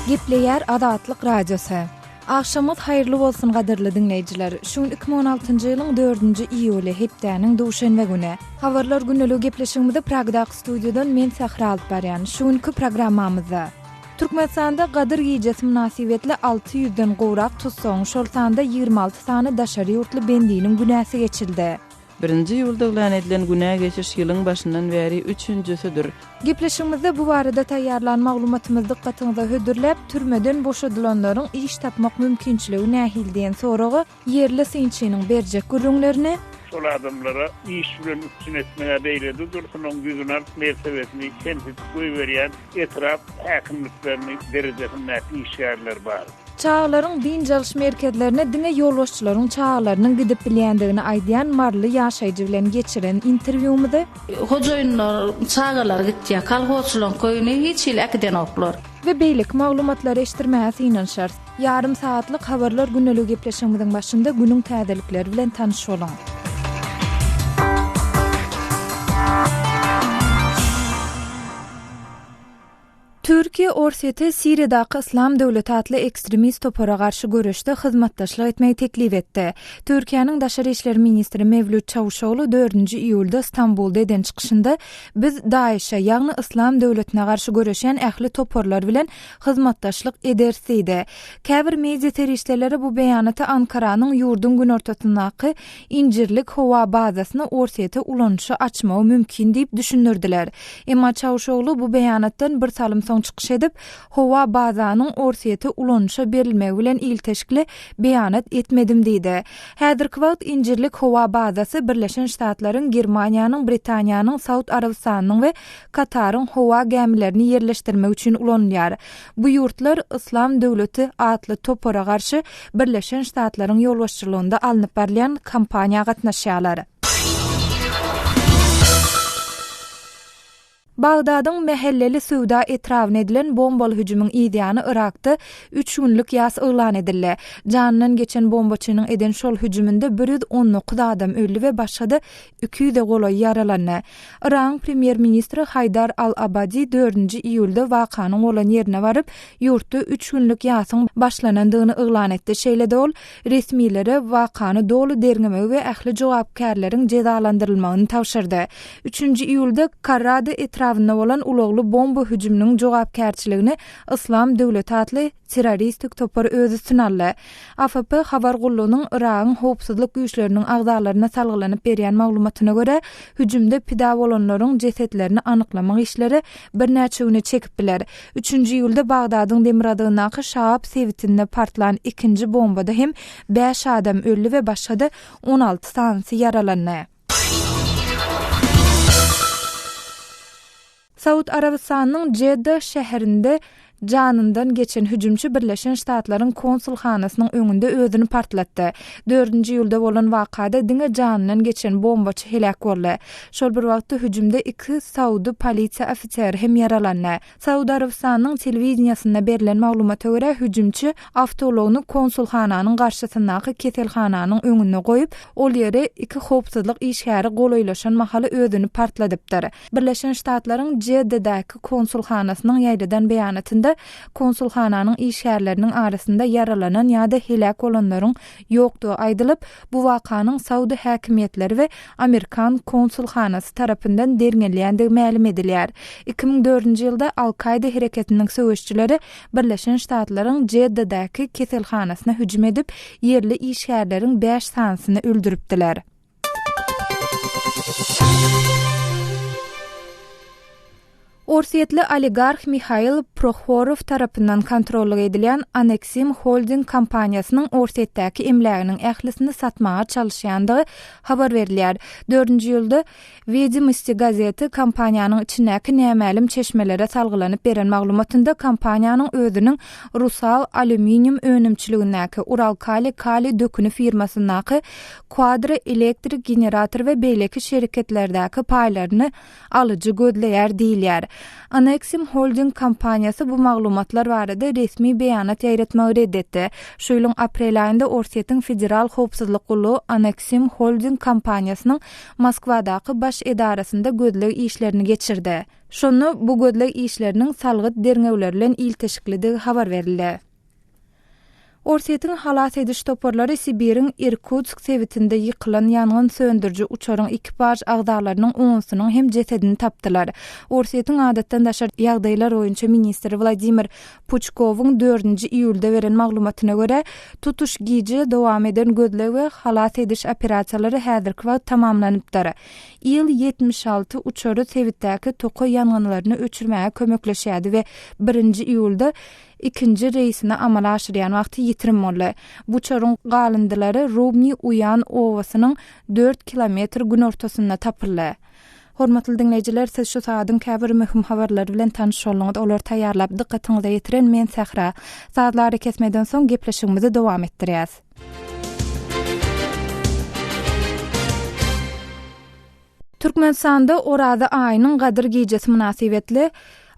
Gepleýär Azatlyk Radiosy. Agşamyňyz haýyrly bolsun gadyrly diňleýjiler. Şu gün 2016-njy ýylyň dördünji iýuly, hepdäniň duşenbe güni. Habarlar gündeligi gepleşigimizi Pragdaky studiýadan men Sähra alyp barýan. Şu günki programmamyzda. Türkmenistanda Gadyr gijesi mynasybetli 600-den gowrak tussagyň, şol sanda 26 sany daşary ýurtly bendiniň günäsi geçildi. Birinji iýulda yglan edilen günä geçiş ýylyň başyndan bäri üçünjisidir. Gepleşigimizde bu barada taýýarlan maglumatymyzy dykgatyňyza hödürläp, türmeden boşadylanlaryň iş tapmak mümkinçiligi nähili diýen soraga ýerli synçynyň berjek gürrüňlerini, Şol adamlara iş bilen üpjün etmeg-ä beýlede dursun, oň ýüzüni alyp, mertebesini kemsidip goýberýän etrap häkimliklerini derejesindäki işgärler bar. Çagalaryň dynç alyş merkezlerine diňe ýolbaşçylaryň çagalarynyň gidip bilýändigini aýdýan maryly ýaşaýjy bilen geçiren interwýumyzy, Hojaýynlar çagalary gitýär. Kolhozçylaryň köýüni hiç hili äkidenoklar. We beýleki maglumatlary eşitdirmäge synanyşarys. Ýarym sagatlyk Habarlar gündeligi gepleşigimiziň başynda günüň täzelikleri bilen tanyş boluň. Türkiýe Orsýete Siriýadaky Yslam döwleti atly ekstremist topara garşy göreşde hyzmatdaşlyk etmegi teklip etdi. Türkiýäniň daşary işler ministri Mewlüt Çawuşoglu dördünji iýulda Stambulda eden çykyşynda, Biz DAIŞ-e, ýagny Yslam döwletine garşy göreşýän ähli toparlar bilen hyzmatdaşlyk ederis diýdi. Käbir media serişdeleri bu beýanaty Ankaranyň ýurduň günortasyndaky Injirlik howa bazasyny Orsýete ulanyşa açmagy mümkin diýip düşündirdiler. Emma Çawuşoglu bu beýanatdan bir salym soň çykyş edip, howa bazanyň Orsýete ulanyşa berilmegi bilen ilteşikli beýanat etmedim diýdi. Häzirki wagt Injirlik howa bazasy Birleşen Ştatlaryň, Germaniýanyň, Britaniýanyň, Saud Arabystanynyň we Kataryň howa gämilerini ýerleşdirmek üçin ulanylýar. Bu ýurtlar Yslam döwleti atly topara garşy Birleşen Ştatlaryň ýolbaşçylygynda alnyp barylýan kampaniýa gatnaşýarlar. Bagdadyň mähelleli söwda etrabyna edilen bombaly hüjümiň yzýany Yrakda üç günlük ýas yglan edildi. Janyndan geçen bombaçynyň eden şol hüjüminde 119 adam öldi we başga-da 200-e golaý ýaralandy. Yragyň premýer-ministri Haýdar al-Abadi dördünji iýulda wakanyň bolan ýerine baryp, ýurtda üç günlük ýasyň başlanandygyny yglan etdi. Şeýle-de ol resmilere wakany doly derňemegi we ähli jogapkärleriň jezalandyrylmagyny tabşyrdy. Üçünji iýulda Karrada etrabynda bolan ulagly bomba hüjüminiň jogapkärçiligini Yslam döwleti atly terroristik topar öz üstüne aldy. AFP habar gullugynyň Yragyň howpsuzlyk güýçleriniň agzalaryna salgylanyp berýän maglumatyna görä, hüjümde pida bolanlaryň jesetlerini anyklamak işleri birnäçe güne çekip biler. Üçünji iýulda Bagdadyň demirgazygyndaky Şaab sebitinde partlan ikinji bombada hem bäş adam öldi we başga-da 16 sanysy ýaralandy. Saud Arabystanynyň Jedda şäherinde janyndan geçen hüjümçi Birleşen Ştatlaryň konsulhanasynyň öňünde özüni partlatdy. Dördünji iýulda bolan wakada diňe janyndan geçen bombaçy heläk boldy. Şol bir wagtda hüjümde iki saudy polisiýa ofiseri hem ýaralandy. Saud Arabystanynyň telewideniýesinde berlen maglumata görä, hüjümçi awtoulagyny konsulhananyň garşysyndaky keselhananyň öňünde goýup, ol ýere iki howpsuzlyk işgäri golaýlaşan mahaly özüni partladypdyr. Birleşen Ştatlaryň Jeddedäki konsulhanasynyň ýaýradan beýanatynda konsulhananyň işgärleriniň arasynda ýaralanan ýa-da heläk bolanlaryň ýokdugy aýdylyp, bu wakanyň saudy häkimiýetleri we amerikan konsulhanasy tarapyndan derňelýändigi mälim edilýär. 2004-nji ýylda Al-Kaýda hereketiniň söweşçileri Birleşen Ştatlaryň Jeddedäki keselhanasyna hüjüm edip, ýerli işgärleriň bäş sanysyny öldüripdiler. Orsýetli oligarh Mihail Prohorow tarapyndan kontrollyk edilýän Onexim Holding kompaniýasynyň Orsýetdäki emläginiň ählisini satmaga çalyşýandygy habar berilýär. Dördünji iýulda Wedomosti gazeti kompaniýanyň içindäki nämälim çeşmelere salgylanyp beren maglumatynda kompaniýanyň özüniň Rusal alýuminium önümçiligindäki, Uralkali kaliý döküni firmasyndaky, Quadra elektrik generator we beýleki şereketlerdäki paýlaryny alyjy gözleýär diýilýär. Onexim Holding kompaniýasy bu maglumatlar barada resmi beýanat ýaýratmagy ret etdi. Şu ýylyň aprel aýynda Orsýetiň Federal howpsuzlyk gullugy Onexim Holding kompaniýasynyň Moskwadaky baş edarasynda gözleg işlerini geçirdi. Şonda bu gözleg işleriniň salgyt derňewleri bilen ilteşiklidigi habar berildi. Orsýetiň halas ediş toparlary Sibiriň Irkutsk sebitinde ýykylan ýangyn söndüriji uçaryň ekipaž agzalarynyň onsunyň hem jesedini tapdylar. Orsýetiň adatdan daşary ýagdaýlar boýunça ministri Wladimir Puçkowyň dördünji iýulda beren maglumatyna görä, tutuş gije dowam eden gözleg we halas ediş operasiýalary häzirki wagt tamamlanypdyr. Il-76 uçary sebitdäki tokaý ýangynlaryny öçürmäge kömekleşýärdi we birinji iýulda ikinji reýsini amala aşyrýan wagty ýitirim boldy. Bu uçaryň galyndylary Rubniý-Uýan obasynyň dört kilometr günortasynda tapyldy. Hormatly diňleýjiler, siz şu sagadyň käbir möhüm habarlary bilen tanyş bolduňyz. Olary taýýarlap, dykgatyňyza ýetiren men Sähra. Sazly arakesmeden soň gepleşigimizi dowam etdirýäs. Türkmenistanda Oraza aýynyň Gadyr gijesi mynasybetli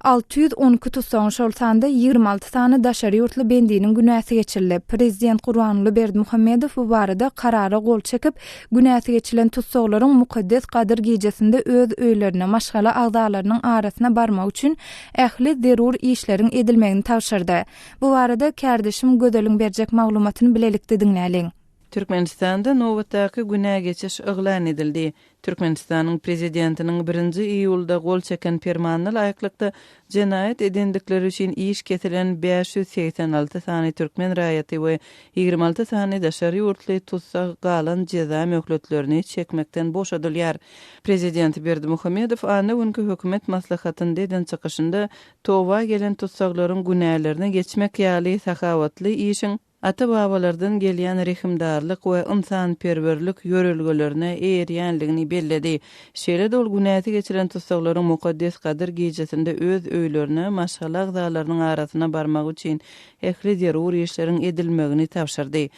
612 tussagyň, şol sanda 26 sany daşary ýurtly bendiniň günäsi geçildi. Prezident Gurbanguly Berdimuhamedow bu barada Karara gol çekip, günäsi geçilen tussaglaryň mukaddes Gadyr gijesinde öz öýlerine, maşgala agzalarynyň arasyna barmagy üçin ähli zerur işleriň edilmegini tabşyrdy. Bu barada kärdeşim Gözeliň berjek maglumatyny bilelikde diňläliň. Türkmenistanda nobatdaky günä geçiş yglan edildi. Türkmenistanyň Prezidentiniň birinji iýulda gol çeken Permanyna laýyklykda, jenaýat edendikleri üçin iş kesilen 586 sany türkmen raýaty we 26 sany daşary ýurtly tussag galan jeza möhletlerini çekmekden boşadylýar. Prezident Berdimuhamedow anna günki hökümet maslahatynda eden çykyşynda toba gelen tussaglaryň günälerini geçmek ýaly sahawatly işiň ata-babalardan gelýän rehimdarlyk we ynsanperwerlik ýörelgelerine eýerýänligini belledi. Şeýle-de ol günäsi geçilen tussaglaryň mukaddes Gadyr gijesinde öz öýlerine, maşgala agzalarynyň arasyna barmagy üçin ähli zerur işleriň edilmegini tabşyrdy.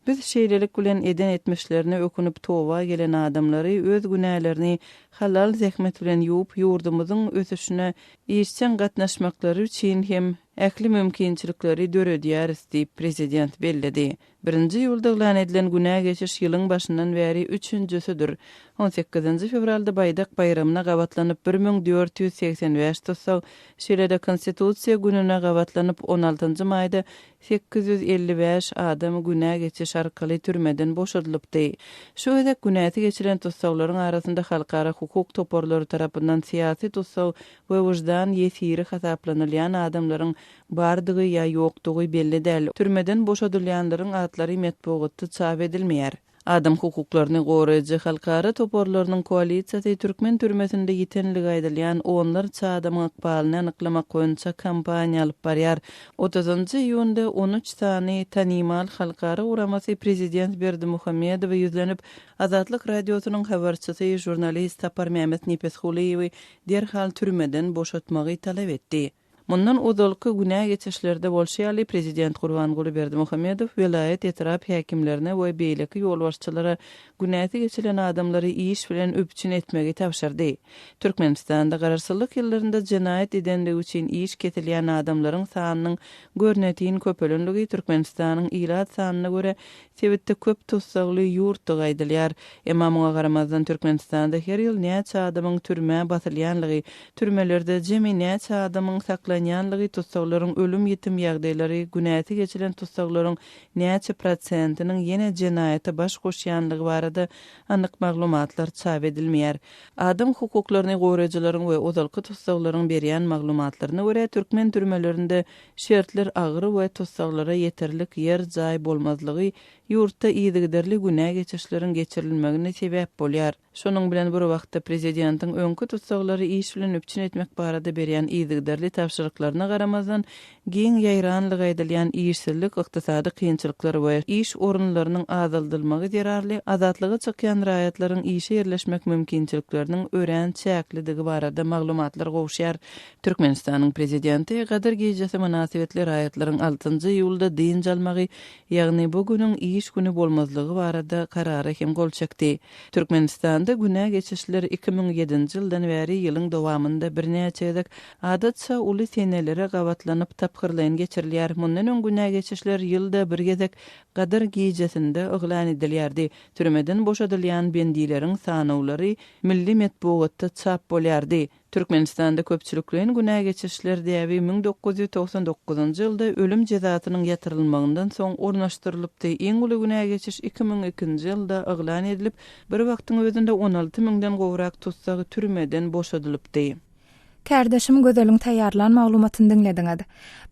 Biz şeýlelik bilen eden etmişlerine ökünip toba gelen adamlary öz günälerini halal zähmet bilen ýuwup ýurdumyzyň ösüşine işjeň gatnaşmaklary üçin hem ähli mümkinçilikleri döredýäris diýip, prezident belledi. Birinji iýulda yglan edilen günä geçiş ýylyň başyndan bäri üçünjisidir. On sekizinji fewralda Baýdak baýramyna gabatlanyp 1485 tussag, şeýle-de Konstitusiýa gününe gabatlanyp on altynjy maýda 855 adam günä geçiş arkaly türmeden boşadylypdy. Şu gezek günäsi geçilen tussaglaryň arasynda halkara hukuk toparlary tarapyndan syýasy tussag we wyždan ýesiri hasaplanylýan adamlaryň bardygy ýa ýokdugy belli däl. Türmeden boşadylýanlaryň atlary metbugatda çap edilmeýär. Adam hukuklaryny goraýjy halkara toparlarynyň koalisiýasy türkmen türmesinde ýitenligi aýdylýan onlarça adamyň ykbalyny anyklamak boýunça kampaniýa alyp barýar. Otuzynjy iýunda on üç sany tanymal halkara guramasy prezident Berdimuhamedowa ýüzlenip, Azatlyk Radiosynyň habarçysy, žurnalist Saparmämmet Nepesgulyýewi derhal türmeden boşatmagy talap etdi. Mundan ozalky günä geçişlerde bolşy ýaly, prezident Gurbanguly Berdimuhamedow welaýat, etrap häkimlerine we beýleki ýolbaşçylara günäsi geçilen adamlary iş bilen üpjün etmegi tabşyrdy. Türkmenistanda garaşsyzlyk ýyllarynda jenaýat edenligi üçin iş kesilýän adamlaryň sanynyň görnetin köpelenligi Türkmenistanyň ilat sanyna görä Sebitde köp tussagly ýurtdygy aýdylýar. Emma muňa garamazdan Türkmenistanda her ýyl näçe adamyň türmä basylýanlygy, türmelerde jemi näçe adamyň saklanýanlygy, tussaglaryň ölüm-ýitim ýagdaýlary, günäsi geçilen tussaglaryň näçe prosentiniň ýene jenaýata baş goşýanlygy barada anyk maglumatlar çap edilmeýär. Adam hukuklaryny goraýjylaryň we ozalky tussaglaryň berýän maglumatlaryna görä, türkmen türmelerinde Şertler agyr we tussaglara ýeterlik ýer-jaý bolmazlygy ýurtda yzygiderli günä geçişleriň geçirilmegine sebäp bolýar. Şonuň bilen bir wagtda, prezidentiň öňki tussaglary iş bilen üpjün etmek barada berýän yzygiderli tabşyryklaryna garamazdan, giň ýaýranlygy aýdylýan işsizlik, ykdysady kynçylyklar we iş orunlarynyň azaldylmagy zerarly azatlyga çykýan raýatlaryň işe ýerleşmek mümkinçilikleriniň örän çäklidigi barada maglumatlar gowuşýar. Türkmenistanyň Prezidenti Gadyr gijesi mynasybetli raýatlaryň altynjy iýulda dynç almagy, ýagny bu günüň iş. iş güni bolmazlygy barada Karara hem gol çekdi. Türkmenistanda günä geçişler 2007-nji ýyldan bäri ýylyň dowamynda birnäçe gezek, adatça uly senelere gabatlanyp, tapgyrlaýyn geçirilýär. Mundan öň günä geçişler ýylda bir gezek Gadyr gijesinde yglan edilýärdi. Türmeden boşadylýan bendileriň sanawlary milli metbugatda çap bolýardy. Türkmenistanda köpçülikleýin günä geçişler däbi 1999-njy ýylda ölüm jezasynyň ýatyrylmagyndan soň ornaşdyrylypdy. Iň uly günä geçiş 2002-nji ýylda yglan edilip, bir wagtyň özünde 16 müňden gowrak tussag türmeden boşadylypdy. Kärdeşim Gözeliň taýýarlan maglumatyny diňlediňiz.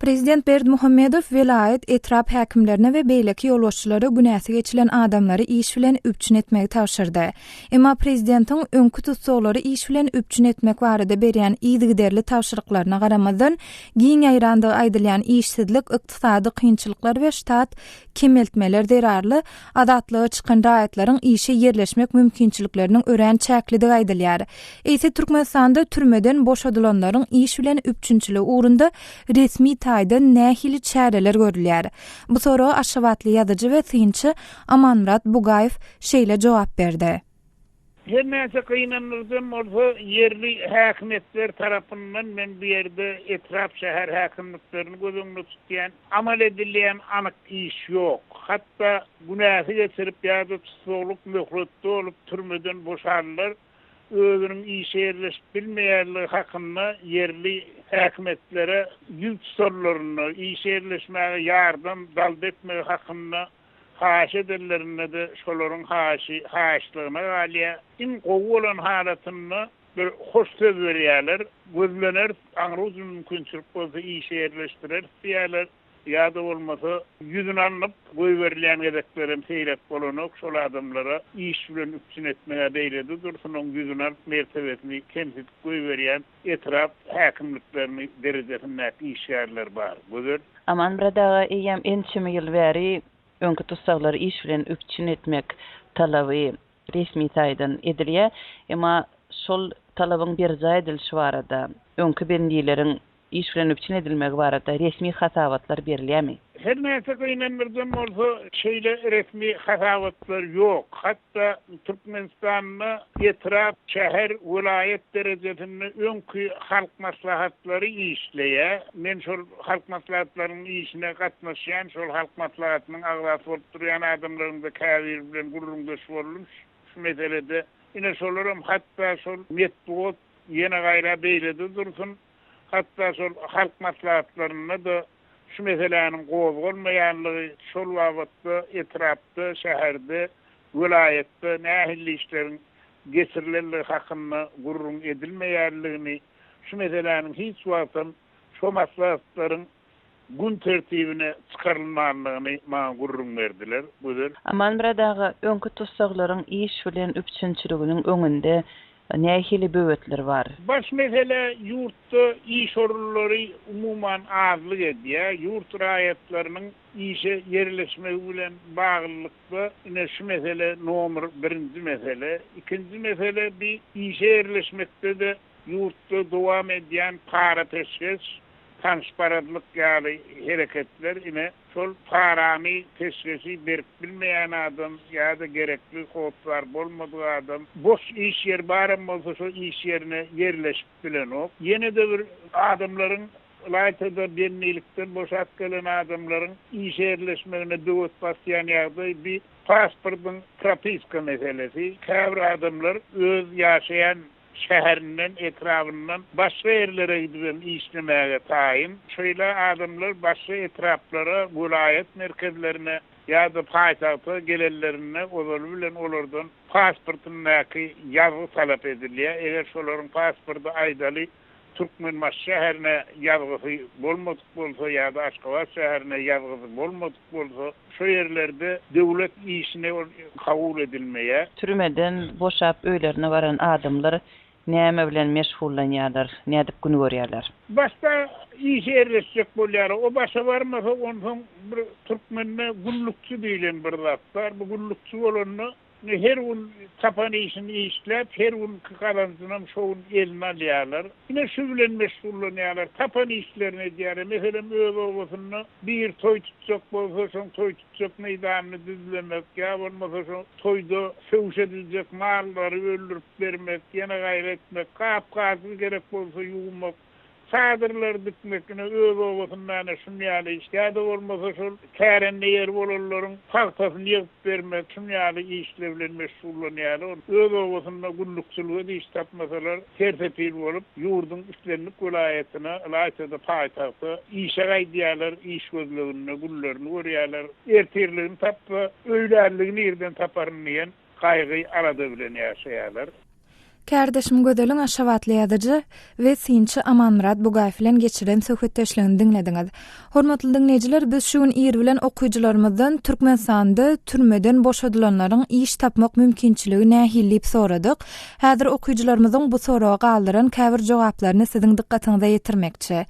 Prezident Berdimuhamedow welaýat, etrap häkimlerine we beýleki ýolbaşçylara günäsi geçilen adamlary iş bilen üpjün etmegi tabşyrdy. Emma prezidentiň öňki tussaglary iş bilen üpjün etmek barada berýän yzygiderli tabşyryklaryna garamazdan, giň ýaýrandygy aýdylýan işsizlik, ykdysady kynçylyklar we ştat kemeltmeler zerarly azatlyga çykan raýatlaryň işe ýerleşmek mümkinçilikleriniň örän çäklidigi aýdylýar. Eýse Türkmenistanda türmeden boşadylanlaryň iş bilen üpjünçiligi ugrunda resmi taýdan nähili çäreler görülýär? Bu soraga aşgabatly ýazyjy we synçy Amanmyrat Bugaýew şeýle jogap berdi. Her näçe gynandyryjam bolsa, ýerli häkimiýetler tarapyndan, men bu ýerde etrap, şäher häkimliklerini göz öňünde tutýan, amal edilýän anyk iş ýok. Hatda günäsi geçirip ýa-da tussaglyk möhleti dolup türmeden boşanlar özüniň işe ýerleşip bilmeýänligi hakynda ýerli häkimiýetlere ýüz tutanlarynda, işe ýerleşmäge ýardam dalda etmegi hakynda Haýyş edenlerinde-de şolaryň haýyşy haýyşlygyna galýar. Iň gowy bolan halatynda bir hoş söz berýärler, Gözleneris, aňry ujy mümkinçilik bolsa işe ýerleşdireris diýýärler. Ýa-da bolmasa ýüzüni alnyp goýberilýän gezeklerem seýrek bolanok. Şol adamlara iş bilen üpjün etmeg-ä beýlede dursun, oň ýüzüni alyp mertebesini kemsidip goýberýän etrap häkimliklerini derejesindäki işgärler bar. Gözel. Amanmyrat aga eýýäm ençeme ýyl bäri öňki tussaglary iş bilen üpjün etmek talaby resmi taýdan edilýär. Emma şol talabyň berjaý edilişi barada, öňki bendileriň iş bilen üpjün edilmegi barada resmi hasabatlar berilýärmi? Her näçe gynandyryjam bolsa, şeýle resmi hasabatlar ýok. Hatda Türkmenistanda etrap, şäher, welaýat derejesinde öňki halk maslahatlary işleýär. Men şol halk maslahatlarynyň işine gatnaşýan, şol halk maslahatynyň agzasy bolup durýan adamlaryň-da käbiri bilen gürrüňdeş boldum şu meselede. Ine, şolaram hatda şol metbugat ýene gaýra beýlede dursun, hatda şol halk maslahatlarynda-da şu meseläniň gozgalmaýanlygy, şol babatda etrapda, şäherde, welaýatda nähili işleriň geçirilenligi hakynda gürrüň edilmeýänligini, şu meseläniň hiç wagtam şo maslahatlaryň gün tertibine çykarylmanlygyny maňa gürrüň berdiler. Gözel. Amanmyrat aga, öňki tussaglaryň iş bilen üpjünçiliginiň öňünde Nähili böwetler bar? Baş mesele ýurtda iş orunlary umuman azlyk edýär. Ýurt raýatlarynyň işe ýerleşmegi bilen baglylykda ine şu mesele nomer birinji mesele. Ikinji mesele bi işe ýerleşmekde-de ýurtda dowam edýän para-peşgeş Tanyşparazlyk ýaly hereketler ine, şol parany, peşgeşi berip bilmeýän adam ýa-da gerekli hossar bolmadyk adam boş iş ýeri baram bolsa şo iş ýerine ýerleşip bilenok. Ýene-de bir adamlaryň, ylaýta-da bendilikden boşap gelen adamlaryň işe ýerleşmegine böwet basýan ýagdaý bi pasportyň propiska meselesi. Käbir adamlar öz ýaşaýan Şäherinden, etrabyndan başga ýerlere gidibem işlemäge taýyn. Şeýle adamlar başga etraplara, welaýat merkezlerine ýa-da paýtagta gelenlerinde ozaly bilen olardan pasportyndaky ýazgy talap edilýär. Eger şolaryň pasporty aýdaly Türkmenbaşy şäherine ýazgysy bolmadyk bolsa ýa-da Aşgabat şäherine ýazgysy bolmadyk bolsa, şo ýerlerde döwlet işine ol kabul edilmeýär. Türmeden boşap öýlerine baran adamlar näme bilen meşgullanýarlar, nädip gün görýärler? Başda işe ýerleşjek bolýarlar. O başa barmasa, onsoň bir türkmende günlükçi diýlen bir zat bar. Bu günlükçi bolanda. Ine, her gün tapan işini işläp, her günki gazanjynam şo gün eline alýarlar. Ine, şu bilen meşgullanýarlar. Tapan işlerini edýärler. Meselem, öz obasynda biri toý tutjak bolsa, şoň toý tutjak meýdanyny düzlemek, ýa bolmasa şo toýda söwüş ediljek mallary öldürip bermek, ýene gaýry etmek, gap-gajygy gerek bolsa ýuwmak, Çadyrlary dikmek, ine, öz obasynda ene şun ýaly iş, ýa-da bolmasa şol kärende ýeri bolanlaryň pagtasyny ýygyp bermek, şun ýaly işler bilen meşgullanýarlar. Öz obasynda günlükçilige-de iş tapmasalar, ser-sepil bolup, ýurduň islendik welaýatyna, ylaýta-da paýtagta işe gaýdýarlar, iş gözleginde günlerini görýärler. Ertirligini tapsa, öýlänligini nirden taparyn diýen gaýgy-alada bilen ýaşaýarlar. Kärdeşim Gözeliň aşgabatly ýazyjy we synçy Amanmyrat Bugaýew bilen geçiren söhbetdeşligini diňlediňiz. Hormatly diňleýjiler, biz şu gün ir bilen okyjylarymyzdan Türkmenistanda türmeden boşadylanlaryň iş tapmak mümkinçiligi nähili diýip soradyk. Häzir okyjylarymyzyň bu soraga galdyran käbir jogaplaryny siziň dykgatyňyza ýetirmekçi.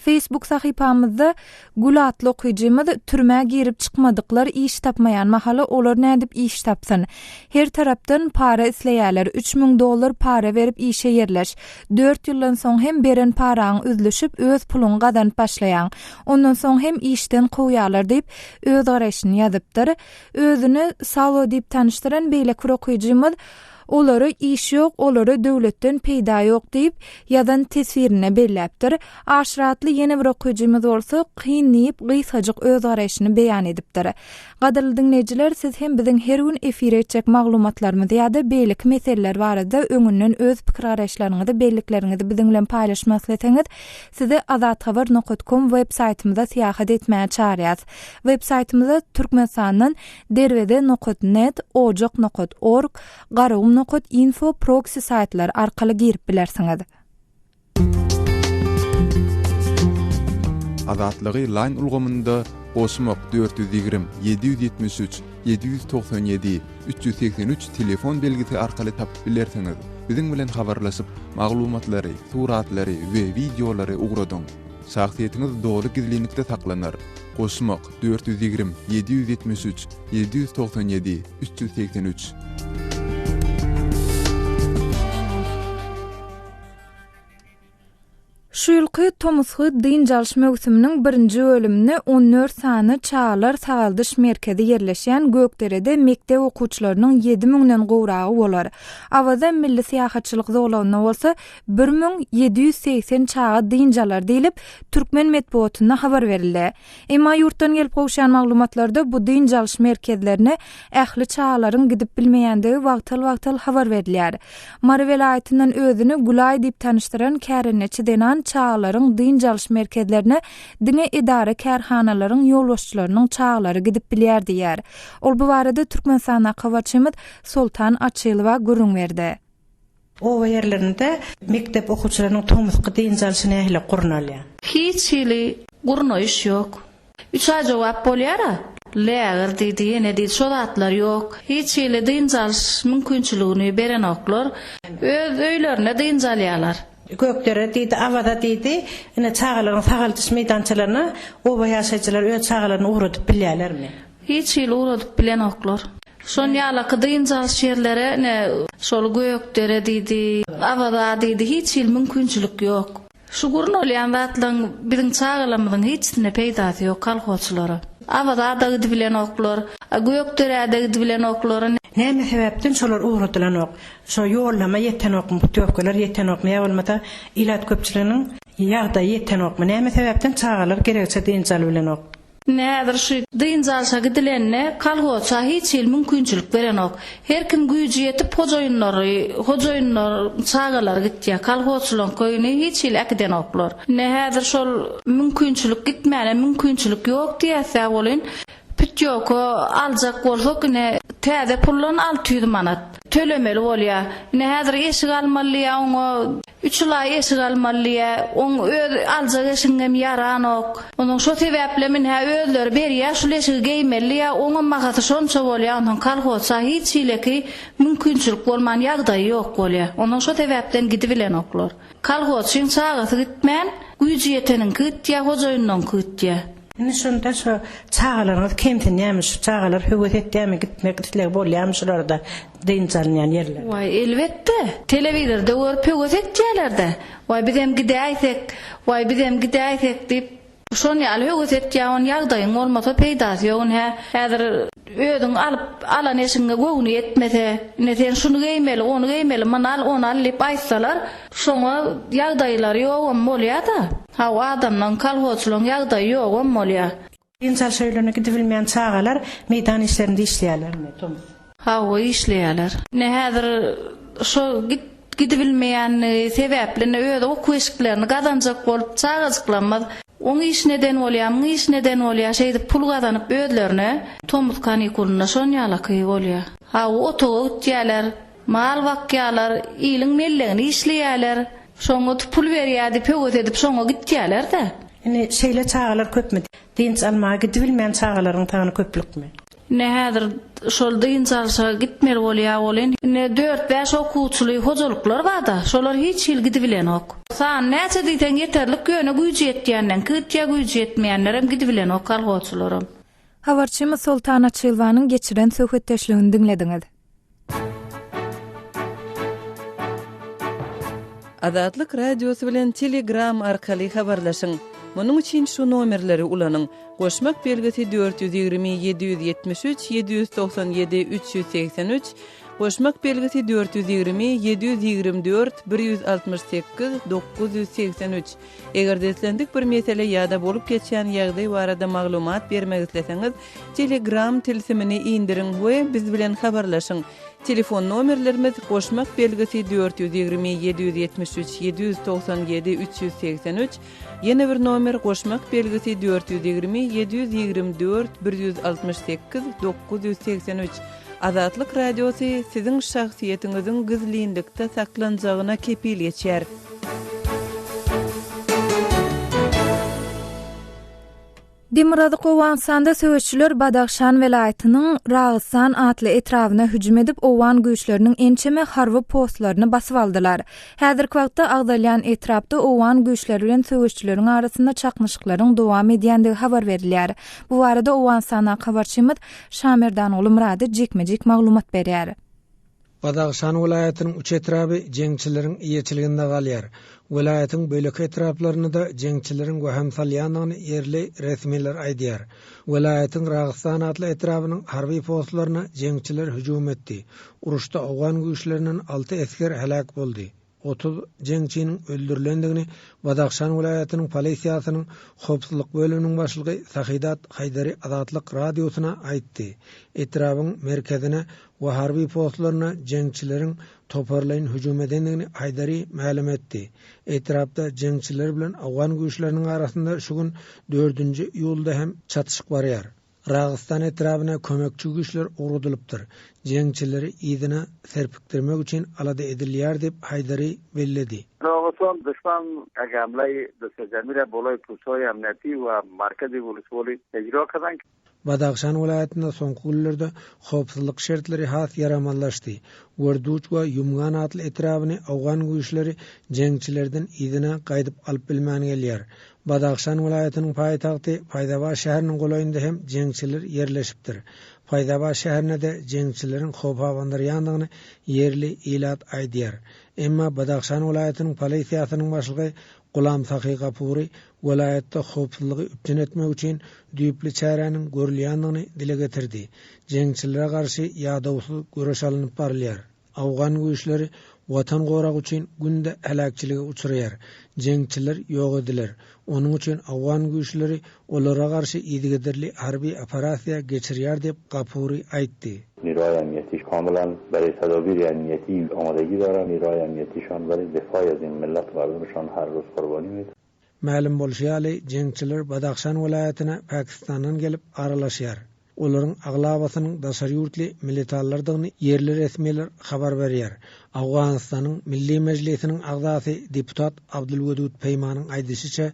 Facebook sahypamyzda Gül atly okyjymyz Türmä girip çykmadyklar iş tapmaýan mahaly olar nädip iş tapsyn? Her tarapdan para isleýäler, 3000 dollar para berip işe ýerleş. Dört ýyldan soň hem beren paraň üzlüşip öz puluňy gazanyp başlaýaň. Ondan soň hem işden kowýalar diýip öz garaýşyny ýazypdyr. Özüni Salo diýip tanyşdyran beýleki bir okyjymyz Olara iş ýok, olara döwletden peýda ýok diýip, ýazan teswirinde belläpdir. Aşyr atly ýene bir okyjymyz bolsa, kyn diýip, gysgajyk öz garaýşyny beýan edipdir. Gadyrly diňleýjiler, siz hem biziň her gün efire etjek maglumatlarymyz ýa-da beýleki meseleler barada öňünden öz pikir-garaýyşlaryňyzy, bellikleriňizi biziň bilen paýlaşmak isleseňiz, sizi azathabar nokat kom web saýtymyza syýahat etmäge çagyrýas. Web saýtymyza Türkmenistandan Derweze nokat net, Ojak nokat org, Garagum nokat info proksi saýtlary arkaly girip bilersiňiz. Azatlygy Line ulgamynda goşmak 420 773 797 383 telefon belgisi arkaly tapyp bilersiňiz. Biziň bilen habarlaşyp, maglumatlary, suratlary we wideolary ugradyň. Şahsyýetiňiz doly gizlinlikde saklanar. Goşmak, 420, 773, 797, 383. Şu ýylky tomusky dynç alyş möwsüminiň birinji bölüminde 14 sany çagalar sagaldyş merkezi ýerleşýän Gökderede mekdep okuwçylarynyň ýedi müňden gowragy bolar. Awaza milli syýahatçylyk zolagynda bolsa 1780 çaga dynç alar diýlip, türkmen metbugatynda habar berildi. Emma ýurtdan gelip gowuşýan maglumatlarda bu dynç alyş merkezlerine ähli çagalaryň gidip bilmeýändigi wagtal-wagtal habar berilýär. Mary welaýatyndan özüni Gülaý diýip tanyşdyran kärendeçi zenan çagalaryň dynç alyş merkezlerine diňe edara-kärhanalaryň ýolbaşçylarynyň çagalary gidip bilýär diýýär. Ol bu barada Türkmenistandaky habarçymyz Soltan Açylowa gürrüň berdi. Oba ýerlerinde mekdep okuwçylarynyň tomusky dynç alşy nähili gurnalýar? Hiç hili gurnaýyş ýok. Üç aý jogap bolýar-a. Lägir diýdi, ýene diýdi, şo zatlar ýok. Hiç hili dynç alyş mümkinçiligini berenoklar. Öz öýlerinde dynç alýarlar. Gökdere diýdi, Awaza diýdi. Ine, çagalaryň sagaldyş meýdançalaryna oba ýaşaýjylary öz çagalaryny ugradyp bilýärlermi? Hiç hili ugradyp bilenoklar. Şon ýalaky dynç alyş ýerlere ine şol Gökdere diýdi, Awaza diýdi hiç hili mümkinçilik ýok. Şu gurnalýan zatlaryň biziň çagalarymyzyň hiçisine peýdasy ýok kolhozçylara. Awaza-da gidibilenoklar, Gökderä-de gidibilenoklar. Näme sebäpden şolar ugradylanok? Şo ýollama ýetenokmy, putýowkalar ýetenokmy ýa bolmasa ilat köpçüliginiň ýagdaýy ýetenokmy? Näme sebäpden çagalar geregiçe dynç alybilenok? Indi häzir şu dynç alşa gidilende kolhozça hiç hili mümkinçilik berenok. Her kim güýji ýetip hojaýynlary, hojaýynlar çagalary gitýär. Kolhozçylaryň köýüni hiç hili äkidenoklar. Indi häzir şol mümkinçilik gitmäne mümkinçilik ýok diýäs-dä welin, pütýowka aljak bolsak ine täze puldan 600 manat tölemeli bolýar. Ine häzir eşik almaly diýýär oňa Üç ylaý eşik almaly diýýä. Oň öz aljak eşigiňem ýaranok. Onsoň şo sebäplem ynha özleri berýä şul eşigi geýmeli diýýä. Oňam bahasy şonça bolýa. Onsoň kolhozça hiç hileki mümkinçilik bolman ýagdaýy ýok bolýa. Onsoň şo sebäpden gidibilenoklar. Kolhozçyň çagasy gitmän, güýji ýeteniňki gitýä, hojaýynlaňky gitýä. Indi şonda şo çagalaryňyz kemsinýärmi, şu çagalar höwes etýärmi, gitmek islegi bolýarmy şularda dynç alynýan ýerlere? Waý, elbetde. Telewizorda görüp höwes etýärler-dä. Waý, bizem gidäýsek, waý, bizem gidäýsek diýip, Şon ýaly höwes etýä on ýagdaýyň bolmasa peýdasy ýok ine häzir özüň alyp alan eşigiňe göwni ýetmese ine sen şuny geýmeli ony geýmeli muny al ony al diýip aýtsalar şoňa ýagdaýlary ýogam bolýada haw adamlaň kolhozçylaň ýagdaýy ýogam bolýa. Dynç alyş öýlerine gidibilmeýän çagalar meýdan işlerinde işleýärlermi tomus? Hawa işleýärler. Ine häzir şo git gidibilmeýänligi sebäpli ine özi okuw eşiklerini gazanjak bolup çagajyklarymyz oň işini eden bolýar, muň işini eden bolýar, şeýdip pul gazanyp özlerine tomus kanikulynda şon ýalaky bolýar. Hawa otaga gitýärler, mal bakýarlar, iliň mellegini işleýärler, şoňa pul berýär diýip höwes edip şoňa gitýärler-de. Indi şeýle çagalar köpmi? Dynç almaga gidibilmeýän çagalaryň sany köplükmi? Ine häzir şol dynç alşa gitmeli bolýa welin, ine dört-bäş okuwçyly hojalyklar bar-da, şolar hiç hili gidibilenok. Sany näçe diýseň ýeterlik, ýöne güýji ýetýänleňki gitýä, güýji ýetmeýänlerem gidibilenok kolhozçylaram. Habarçymyz Soltan Açylowanyň geçiren söhbetdeşligini diňlediňiz. Azatlyk Radiosy bilen Telegram arkaly habarlaşyň! Munuň üçin şu nomerleri ulanyň, Goşmak belgisi 420 773 797 383, Goşmak belgisi 420 724 168 983. Eger-de islendik bir mesele ýa-da bolup geçýän ýagdaý barada maglumat bermek isleseňiz, Telegram tilsimini indiriň we biz bilen habarlaşyň. Telefon nomerlerimiz, goşmak belgisi 420 773 797 383, ýene bir nomer goşmak belgisi 420 724 168 983. Azatlyk Radiosy siziň şahsyýetiňiziň gizlinlikde saklanjagyna kepil geçýär. Demirgazyk Owganystanda söweşçiler Badahşan welaýatynyň Ragystan atly etrabyna hüjüm edip, owgan güýçleriniň ençeme harby postlaryny basyp aldylar. Häzirki wagtda agzalýan etrapda owgan güýçleri bilen söweşçileriň arasynda çaknyşyklaryň dowam edýändigi habar berilýär. Bu barada Owganystandaky habarçymyz Şamerdanguly Myrady jikme-jik maglumat berýär. Badahşan welaýatynyň üç etraby jeňçileriň eýeçiliginde galýar. Welaýatyň beýleki etraplarynda-da jeňçileriň wehim salýandygyny ýerli resmiler aýdýar. Welaýatyň Ragystan atly etrabynyň harby postlaryna jeňçiler hüjüm etdi. Uruşda owgan güýçlerinden alty esger heläk boldy. 30 jeňçiniň öldürilendigini Badahşan welaýatynyň polisiýasynyň howpsuzlyk bölüminiň başlygy Sahidat Haýdari Azatlyk Radiosyna aýtdy. Etrabyň merkezine we harby postlaryna jeňçileriň toparlaýyn hüjüm edendigini Haýdari mälim etdi. Etrapda jeňçiler bilen owgan güýçleriniň arasynda şu gün dördünji iýulda hem çatyşyk barýar. Ragystan etrabyna kömekçi güýçler ugradylypdyr. Jeňçileri yzyna serpikdirmek üçin alada edilýär diýip, Haýdari belledi. Ragystan duşman eg hamley destejemî re bolay pusay emniyetî we merkezî wolûswalî icra kirin. Badahşan welaýatynda soňky günlerde howpsuzlyk şertleri has ýaramazlaşdy. Werduç we Ýumgan atly etrabyny owgan güýçleri jeňçilerden yzyna gaýdyp alyp bilmän gelýär. Badahşan welaýatynyň paýtagty Faýzabat şäheriniň golaýynda hem jeňçiler ýerleşipdir. Faýzabat şäherine-de jeňçileriň howp abandyrýandygyny ýerli ilat aýdýar. Emma Badahşan welaýatynyň polisiýasynyň başlygy Gulam Sahy Gapury welaýatda howpsuzlygy üpjün etmek üçin düýpli çäräniň görülýändigini dile getirdi. Jeňçilere garşy ýadawsyz göreş alnyp barylýar. Owgan güýçleri Watan goragy üçin günde heläkçilige uçraýar. Jeňçiler ýok ediler. Onuň üçin owgan güýçleri olara garşy yzygiderli harby operasiýa geçirýär diýip, Gapuri aýtdy. Niroy amniyetiş kamilan berey tadabir amniyeti amadegi daran niroy amniyetişan berey defay az in millet mardumşan her roz qurbani miden. Mälim bolşy ýaly, jeňçiler Badahşan welaýatyna Pakistandan gelip aralaşýar. Olaryň aglabasynyň daşary ýurtly militanlardygyny ýerli resmiler habar berýär. Owganystanyň Milli Mejlisiniň agzasy deputat Abdulwedud Peýmanyň aýdyşyça,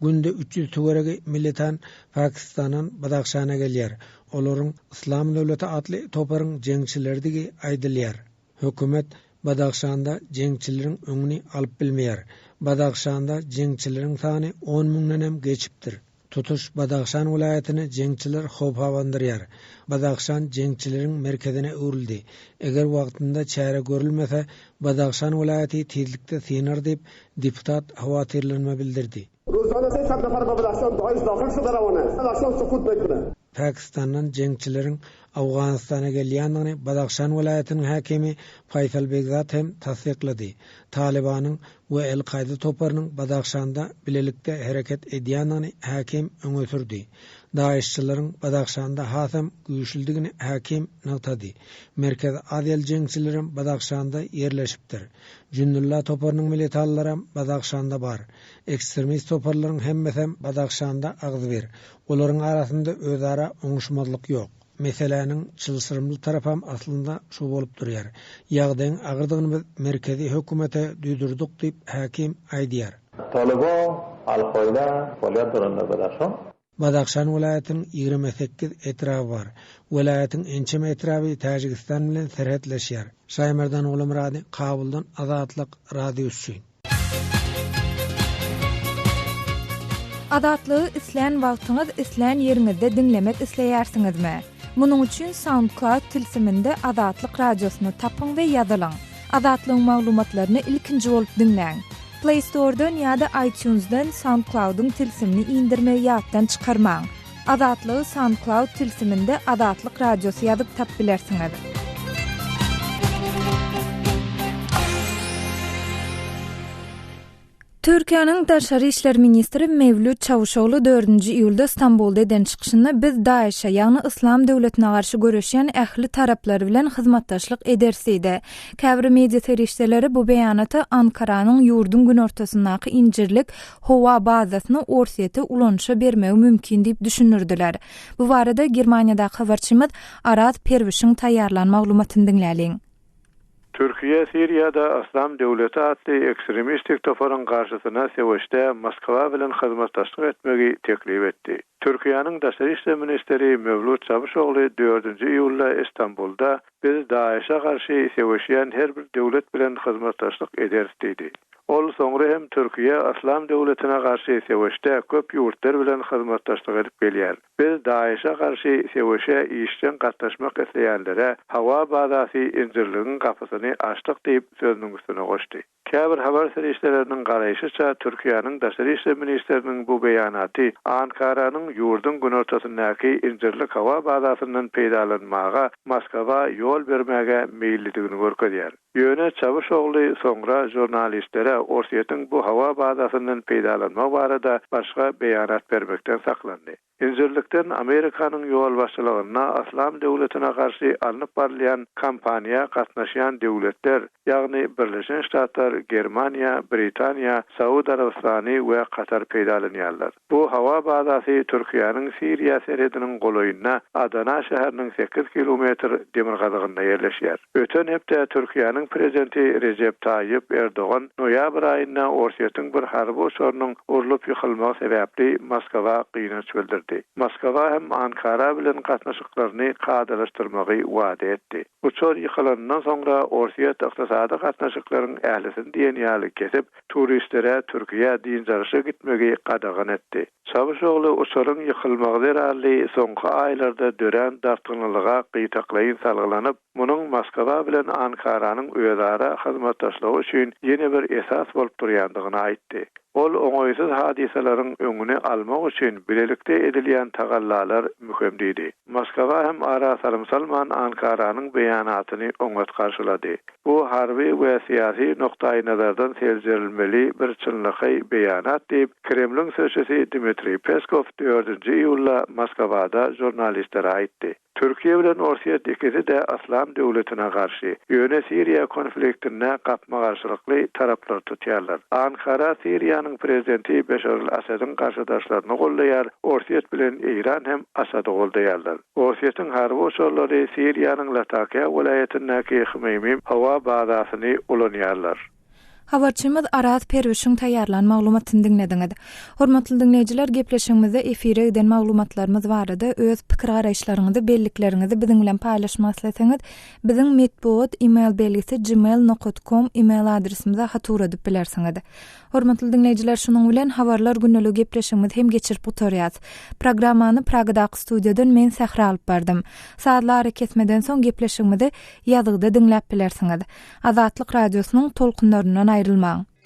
günde 300 töweregi militan Pakistandan Badahşana gelýär. Olaryň Yslam döwleti atly toparyň jeňçileridigi aýdylýar. Hökümet Badahşanda jeňçileriň öňüni alyp bilmeýär. Badahşanda jeňçileriň sany on müňdenem geçipdir. Tutuş Badahşan welaýatyny jeňçiler howp abandyrýar. Badahşan jeňçileriň merkezine öwrüldi. Eger wagtynda çäre görülmese, Badahşan welaýaty tizlikde synar diýip, deputat howatyrlanma bildirdi. Pakistandan jeňçileriň Owganystana gelýändigini Badahşan welaýatynyň häkimi Faýsal Begzat hem tassyklady. Talybanyň we El-Kaýda toparynyň Badahşanda bilelikde hereket edýändigini häkim öňe sürdi. DAIŞ-çileriň Badahşanda hasam güýçlüdigini häkim nygtady. Merkezi Aziýaly jeňçilerem Badahşanda ýerleşipdir. Jündulla toparynyň militanlaram Badahşanda bar. Ekstremist toparlaryň hemmesem Badahşanda agzybir. Olaryň arasynda özara oňuşmazlyk ýok. Meseläniň çylşyrymly tarapam aslynda şu bolup durýar. Ýagdaýyň agyrdygyny biz merkezi hökümete duýdurdyk diýip, häkim aýdýar. Talyba, Al-Kaýda, faaliýat doran dar Badahşan. Badahşan welaýatynyň 28 etraby bar. Welaýatyň ençeme etraby Täjigistan bilen serhetleşýär. Şaýmerdan Gulamyrady, Kabuldan Azatlyk Radiosy üçin. Azatlygy islän wagtyňyz, islän ýeriňizde diňlemek isleýärsiňizmi? Munuň üçin SoundCloud tilsiminde Azatlyk Radiosyny tapyň we ýazylyň. Azatlygyň maglumatlaryny ilkinji bolup diňläň. Play Store-dan ýa-da iTunes-dan SoundCloud-yň tilsimini indirmegi ýatdan çykarmaň. Azatlygy SoundCloud tilsiminde Azatlyk Radiosy ýazyp tap bilersiňiz. Türkiýäniň Daşary işler ministri Mewlüt Çawuşogly dördünji iýulda Stambulda eden çykyşynda biz DAIŞ-e, ýagny Yslam döwletine garşy göreşýän ähli taraplar bilen hyzmatdaşlyk ederis diýdi. Käbir media serişdeleri bu beýanaty Ankaranyň ýurduň günortasyndaky Injirlik howa bazasyny Orsýete ulanyşa bermegi mümkin diýip düşündirdiler. Bu barada Germaniýadaky habarçymyz Araz Perwişiň taýýarlan maglumatyny diňläliň. Türkiýe Siriýada Yslam döwleti atly ekstremistik toparyň garşysyna söweşde Moskwa bilen hyzmatdaşlyk etmegi teklip etdi. Türkiýäniň daşary işler ministri Mewlut Çawuşogly dördünji iýulda Istanbulda Biz DAIŞ-e garşy söweşýän her bir döwlet bilen hyzmatdaşlyk ederis diýdi. Ol soňra hem Türkiýe Yslam döwletine garşy söweşde köp ýurtlar bilen hyzmatdaşlyk edip gelýär. Biz DAIŞ-e garşy söweşe işjeň gatnaşmak isleýänlere howa bazasy Injirligiň gapysyny açdyk diýip sözüniň üstüne goşdy. Käbir habar serişdeleriniň garaýşyça, Türkiýäniň daşary işler ministriniň bu beýanaty Ankaranyň ýurduň günortasyndaky Injirlik howa bazasyndan peýdalanmaga Moskwa ýol bermäge meýillidigini görkezýär. Ýöne Çawuşogly soňra žurnalistlere Orsýetiň bu howa bazasyndan peýdalanmagy barada başga beýanat bermekden saklandy. Injirlikden Amerikanyň ýolbaşçylygynda Yslam döwletine garşy alnyp barylýan kampaniýa gatnaşýan döwletler, ýagny Birleşen Ştatlar, Germaniýa, Britaniýa, Saud Arabystany we Katar peýdalanýarlar. Bu howa bazasy Türkiýäniň Siriýa serhediniň golaýynda Adana şäheriniň sekiz kilometr demirgazygynda ýerleşýär. Öten hepde Türkiýäniň prezidenti Rejep Taýýip Erdogan noýabr aýynda Orsýetiň bir harby uçarynyň urlup ýykylmagy sebäpli Moskwa gynanç bildirdi. Moskwa hem Ankara bilen gatnaşyklaryny kadalaşdyrmagy wada etdi. Uçar ýykylanyndan soňra Orsýet ykdysady gatnaşyklaryň ählisini diýen ýaly kesip, turistlere Türkiýä dynç alyşa gitmegi gadagan etdi. Çawuşogly uçaryň ýykylmagy zerarly soňky aýlarda dörän dartgynlylyga gytaklaýyn salgylanyp, munuň Moskwa bilen Ankaranyň özara hyzmatdaşlygy üçin ýene bir esas bolup durýandygyny aýtdy. Ol oňaýsyz hadysalaryň öňüni almak üçin bilelikde edilýän tagallalar möhüm diýdi. Moskwa hem ara salym salman Ankaranyň beýanatyny oňat garşylady. Bu harby we syýasy nukdaýnazardan seljerilmeli bir çynlakaý beýanat diýip, Kremliň sözçüsi Dmitriý Peskow dördünji iýulda Moskwada žurnalistlere aýtdy. Türkiýe bilen Orsýet ikisi-de Yslam döwletine garşy, ýöne Siriýa konfliktinde gapma-garşylykly taraplary tutýarlar. Ankara Siriýanyň prezidenti Beşar al-Assadyň garşydaşlaryny goldaýar, Orsýet bilen Eýran hem Assady goldaýarlar. Orsýetiň harby uçarlary Siriýanyň Latakiýa welaýatyndaky Hmeýmim howa bazasyny ulanýarlar. Habarçymyz Araz Perwişiň taýýarlan maglumatyny diňlediňiz. Hormatly diňleýjiler, gepleşigimizde efire giden maglumatlarymyz barada öz pikir-garaýyşlaryňyzy, bellikleriňizi biziň bilen paýlaşmak isleseňiz, biziň metbugat email belgisi gmail nokat kom email adresimize hat ugradyp bilersiňiz. Hormatly diňleýjiler, şunuň bilen Habarlar gündeligi gepleşigimizi hem geçirip gutarýas. Programmany Pragadaky studiýadan men Sähra alyp bardym. Sazly arakesmeden soň gepleşigimizi ýazgyda diňläp bilersiňiz. Azatlyk Radiosynyň tolkunlaryndan aýrylmaň!